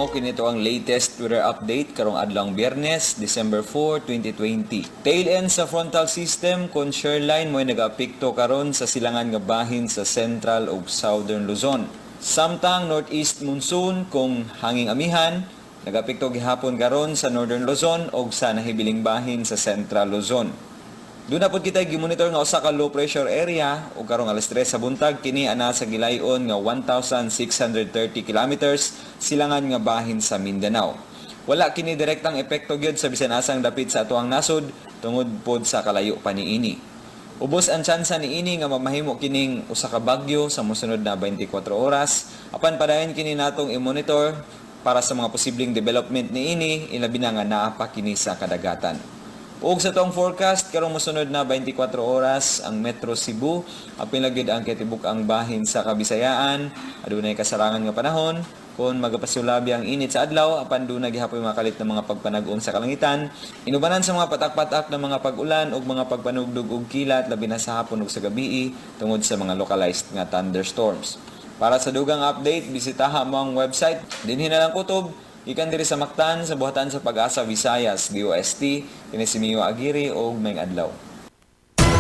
Mao kini ang latest weather update karong adlawng Biyernes, December 4, 2020. Tail end sa frontal system kon shear line mo'y nagaapekto karon sa silangan nga bahin sa Central ug Southern Luzon. Samtang northeast monsoon kung hanging amihan nagaapekto gihapon karon sa Northern Luzon ug sa nahibiling bahin sa Central Luzon. Duna pod kita gimonitor nga usa ka low pressure area ug karong alas 3 sa buntag kini ana sa gilayon nga 1630 kilometers silangan nga bahin sa Mindanao. Wala kini direktang epekto gyud sa bisan asang dapit sa atoang nasod tungod pod sa kalayo pa niini. Ubos ang tsansa niini nga mamahimo kining usa ka bagyo sa mosunod na 24 oras, apan padayon kini natong i-monitor para sa mga posibleng development niini, ilabi na nga naa pa kini sa kadagatan. Ug sa atong forecast karong mosunod na 24 oras, ang Metro Cebu, apil na gyud ang kitibuk-ang bahin sa Kabisayaan, adunay kasarangan nga panahon kon magapasulabi ang init sa adlaw, apan duna gihapoy makalit ng mga pagpanag-om sa kalangitan inubanan sa mga patak-patak na mga pag-ulan ug mga pagpanugdog og kilat, labi na sa hapon ug sa gabii tungod sa mga localized nga thunderstorms. Para sa dugang update, bisitaha mo ang website. Dinhi na lang kutob gikan diri sa Mactan sa Buhatan sa Pag-asa Visayas, DOST. Kini si Mio Aguirre og maayong adlaw.